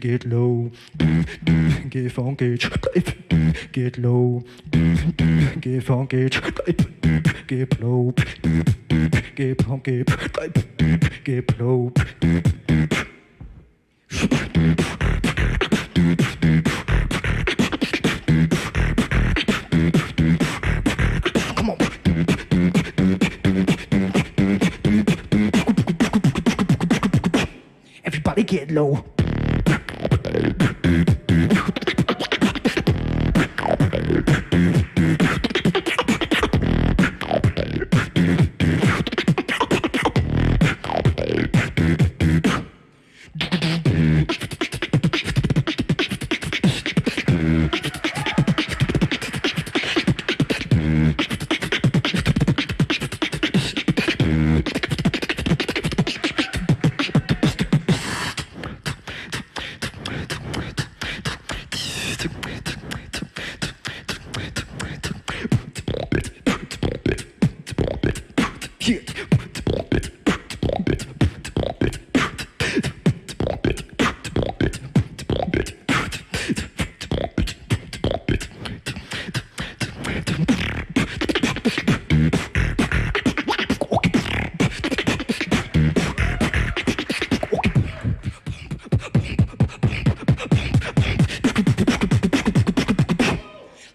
Get low, get funky, get low, get funky, get low, get funky, get low. Everybody get low.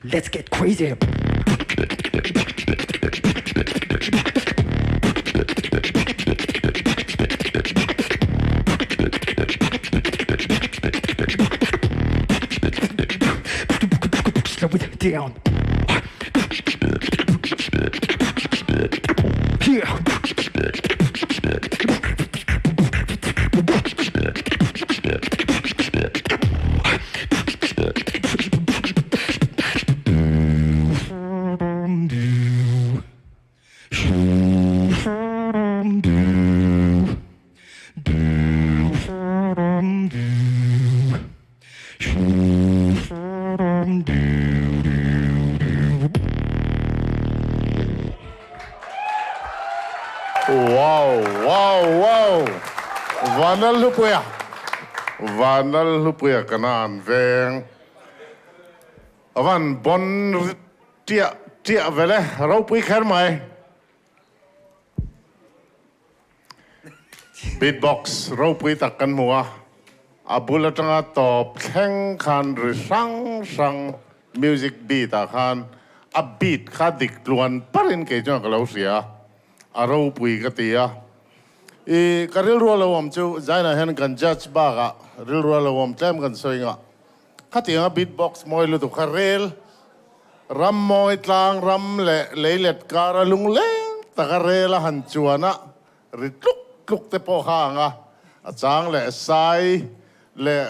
Let's get crazy. Slow it down. Here. Wow wow wow Vanlalhlupuia Vanlalhlupuia Kanan veng Avan bon tiah tiah vele ropui kher mai. Beatbox ropui tak kan hmu a, a bul atanga tawp thleng khan ri hrang hrang music beat ah khan a beat kha dik tluan parin kei chuan ka lo hria a, a ropui ka ti a. I ka rilru a lo awm chu Zainah hian kan judge bakah rilru a lo awm tlem kan sawi ngah. Khatianga beatbox mawi lutuk kha rel ram mawi tlang ram leh leilet kara lungleng taka rel a han chuan a ri tluk tluk te pawh kha ang a, a chang leh sai leh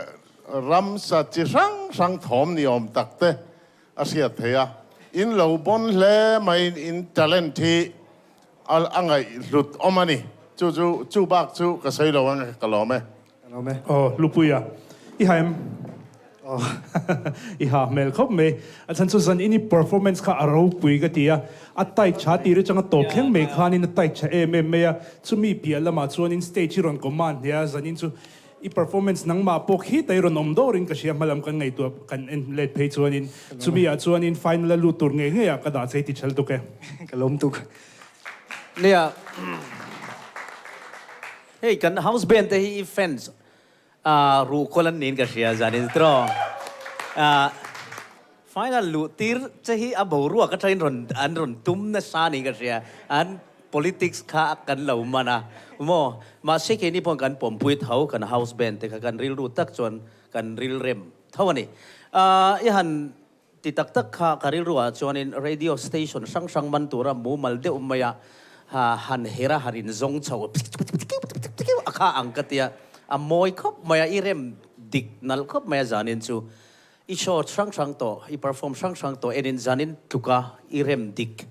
ramsa chi hrang hrang thawm ni awm tak te a hriat theih a. In lo bon hle mai in talent hi a ngaihhlut awm a ni. Chu chu chu bak chu ka sawi lo ang e, ka lawm e. Ka lawm e. Aw Lupuia, i ha em? Aw i ha hmel khawp mai. A chhan chu zan in i performance kha a ropui ka ti a, a tight tha tir atanga tawp thleng mai khanin a tight tha em em mai a, chumi piah lamah chuanin stage i rawn command hle a, zanin chu i performance nangmah pawh khi ta i rawn awm dawrin ka hria hmalam kan ngaihtuah kan en let phei chuanin chumi ah chuanin final a lut tur ngei ngei ah ka dah chei ti chhel tuk e. Ka lawm tuk. Nia. Hei kan house band te hi i fans. Ruhkawl an niin ka hria zanin tiraw. Final luh tir che hi a boruak atangin rawn an rawn tum nasa niin ka hria. An politics kha kan lo man a maw. Mahse keini pawh kan pawmpui tho kan house band te kha kan rilru tak chuan kan rilrem tho a ni. I han Ti tak tak kha ka rilruah chuanin radio station hrang hrang man tura mumal deuh maia han her a han inzawng chho a kha ang ka tia, a mawi khawp mai a, i rem dik nalh khawp mai a zanin chu i show hrang hrang tawh, i perform hrang hrang tawh enin zanin tluka i rem dik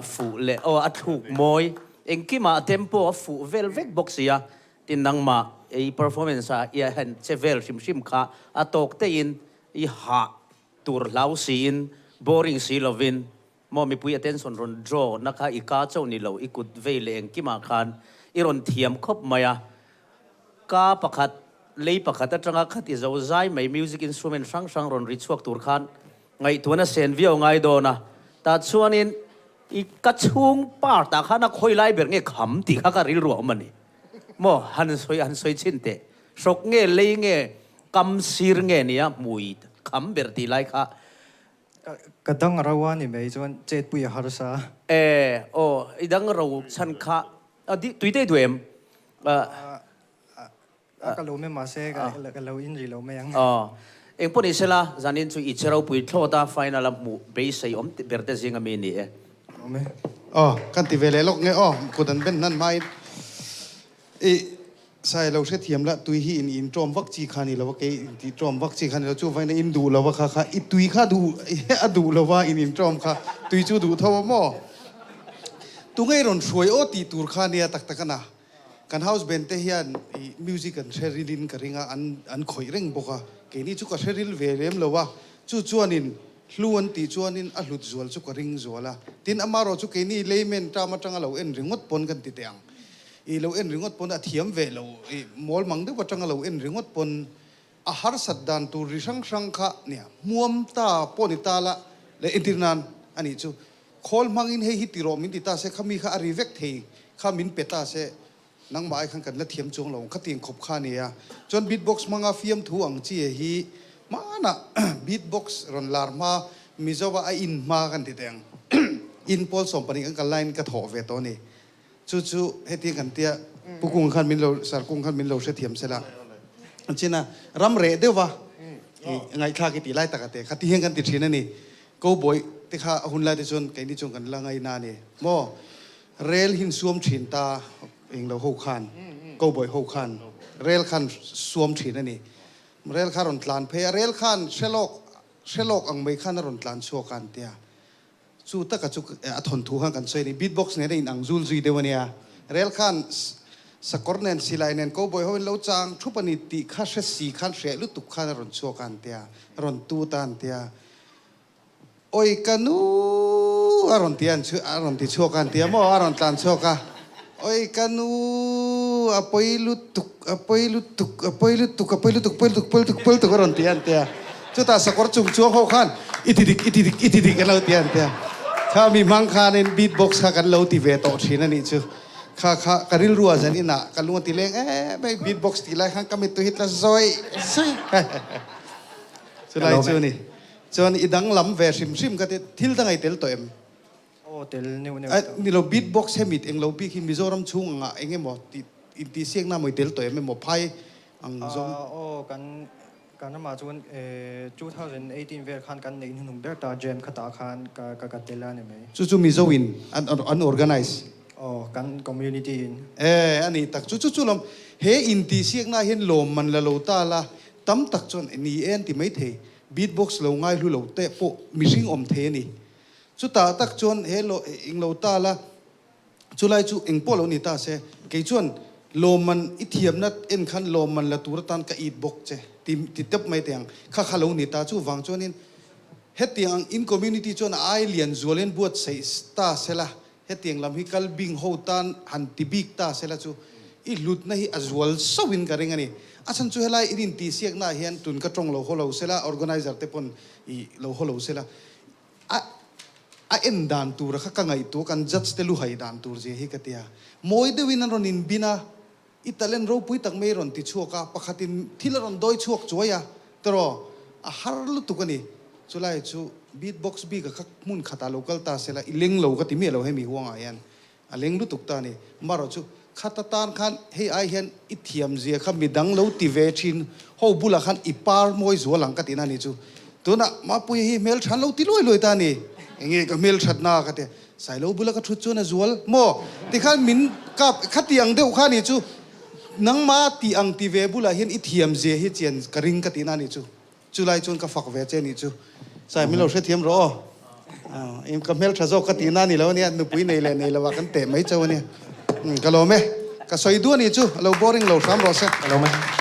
fuh leh aw a thluk mawi engkimah a tempo a fuh vel vek bawk si a, tin nangmah i performance ah i han che vel hrim hrim kha a tawk teiin I hah tur hlau siin, boring si lovin, maw mipui attention rawn draw na kha i ka chauh ni lo, i kut vei leh engkimah khan i rawn thiam khawp mai a. Ka pakhat, lei pakhat atanga khat i zo zai mai music instrument hrang hrang rawn ri chhuak tur khan ngaihtuahna sen viau ngai dawn a. Tah chuanin i ka chhung part ah khan a khawi lai ber nge kham tih kha ka rilru a awm a ni. Maw han sawi han sawi chhin teh. Hrawk nge lei nge kam sir nge nia hmui kham ber tih lai kha. Ka dang ro a ni mai chuan chetpui a harsa. E aw i dang ro chhan kha a di tui dei duh em? A ka lo mai mahse ka lo in rih lo mai ang. Aw engpawh ni sela zanin chu i che ropui thlawt a final a hmuh beisei awm ber te zing ami ni e. Awm e. Aw kan ti ve leh lawk nge aw kut an ben hnan hmain i Sai lo hrethiam la, tui hi in in ṭawm vak chi kha ni lo a, kei in tih ṭawm vak chi kha ni lo, chuvangin a in duh lo a kha kha, i tui kha duh a duh lo a in in ṭawm kha, tui chu duh tho a maw? Tunge i rawn hruai aw tih tur kha nia tak tak a na. Kan house band te hian i music an hre ril in ka ring a, an an khawih reng bawk a, keini chu ka hre ril ve lem lo a, chu chuanin hlu an tih chuanin a hlut zual chu ka ring zual a, tin amarawh chu keini layman term atanga lo en ringawt pawn kan ti teh ang. I lo en ringawt pawn a thiam ve lo, i mawl mang deuh atanga lo en ringawt pawn a harsat dan tur ri hrang hrang kha nia hmuam ta pawh ni ta la leh entir nan a nih chu. Khawl hmangin hei hi ti rawh min ti ta se khami kha a ri vek thei kha min pe ta se nangmah ai khan kan la thiam chuang lo ang khatiang khawp kha a nia. Chuan beatbox hmanga fiamthu ang chi hi hmanah beatbox rawn lar hma Mizoa a in hma kan ti teh ang in pawl 12 kan kal laiin ka thawh ve tawh a ni. Chu chu heti kan tia Pu Kung khan min lo Sir Kung khan min lo hrethiam sela an chin a, ram reh deuh va i ngaihthlak i tih lai tak a te kha ti hian kan ti thin a ni. Cowboy te kha a hun lai te chuan keini chuan kan la ngaina a ni maw? Rel hin suam thin ta eng lo ho khan cowboy ho khan rel khan suam thin a ni. Rel kha rawn tlan phei a, rel khan hrelawk hrelawk ang mai khan a rawn tlan chhuak a an tia. Chu taka chu a thawnthu khan kan sawi a ni. Beatbox nen a inang zul zui deuh a nia. Rel khan sakawr nen silai nen cowboy ho in lo chang thup a ni tih kha hre si khan hreh lutuk khan a rawn chhuak a an tia, a rawn tut a an tia. Oi ka nu a rawn ti a a rawn ti chhuak a an tia maw a rawn tlan chhuak a. Oi ka nu a pawi lutuk a pawi lutuk a pawi lutuk a pawi lutuk pawi lutuk pawi lutuk pawi lutuk a rawn ti a an tia. Chutah sakawr chung chuang ho khan i ti dik i ti dik i ti dik an lo ti a an ti a. Kha mi hmang khanin beat box kha kan lo ti ve tawh thin a nih chu. Kha kha ka rilru ah zan inah ka lung a ti leng em em beat box tih lai khan ka mittu hi tla zawi zawi chulai chu a ni. Chuan i danglam ve hrim hrim ka ti thil dang ei tel tawh em? Aw tel neuh neuh tawh. Ni lo beat box hemi eng lo bik hi Mizoram chhung angah eng emaw tih intihsiakna mawi tel tawh em emaw phai ang zawng. Aw kan Kan ramah chuan 2018 vel khan kan neih hnuhnung ber ta jam khatah khan ka ka tel a ni mai. Chu chu Mizo in an organize. Aw, kan community in. E, a nih tak chu chu chu lawm. He intihsiakna hian lawm man la lo ta la, tam tak chuan ni e an ti mai thei. Beatbox lo ngai hlu lo te pawh mihring awm thei a ni. Chutah tak chuan he lo eng lo ta la, Chulai chu eng pawh lo ni ta se, kei chuan lawmman i thiamna en khan lawmman la tur atan ka it bawk che ti ti tep mai teh ang. Kha kha lo ni ta chuvang chuanin hetiang ang in community chuan a ai lian zualin buatsaih ta sela, hetiang lam hi kal bing ho tan han ti bik ta sela chu i hlutna hi a zual sauhin ka ring a ni. A chhan chu helai in intihsiaknaah hian tun ka tawng lo haw lo sela, organizer te pawn i lo haw lo sela, A a en dan tura kha ka ngaihtuah kan judge te luhai dan tur zia hi ka tia. Mawi deuhin an rawn inbin a. I talent ropui tak mai rawn ti chhuak a, pakhatin thil a rawn dawi chhuak chuai a, tiraw? A har lutuk a ni. Chulai chu beat box bik a kha hmun khatah lo kal ta sela, i leng lo ka ti miah lo hemi huangah hian. A leng lutuk ta a ni. Marawh chu khata tan khan hei ai hian i thiam zia kha midang lo ti ve thin ho bulah khan i par mawi zual ang ka tihna a ni chu. Tunah Mapuia hi hmeltha an lo ti luai luai ta a ni. Enge ka hmelthatna ka ti a. Sailo bula ka thut chuan a zual maw? Tikhan min kap khati ang deuh kha a ni chu. Nangmah tih ang ti ve bulah hian i thiam zia hi chian ka ring ka tihna a ni chu. Chulai chuan ka fak ve che a nih chu. Sai min lo hrethiam rawh aw. Aw, ka hmeltha zawk ka tihna a ni lo ania, nupui nei leh nei lovah kan teh mai chauh ania. Ka lawm e. Ka sawi duh a nih chu, a lo boring lo hram rawh se. Ka lawm e.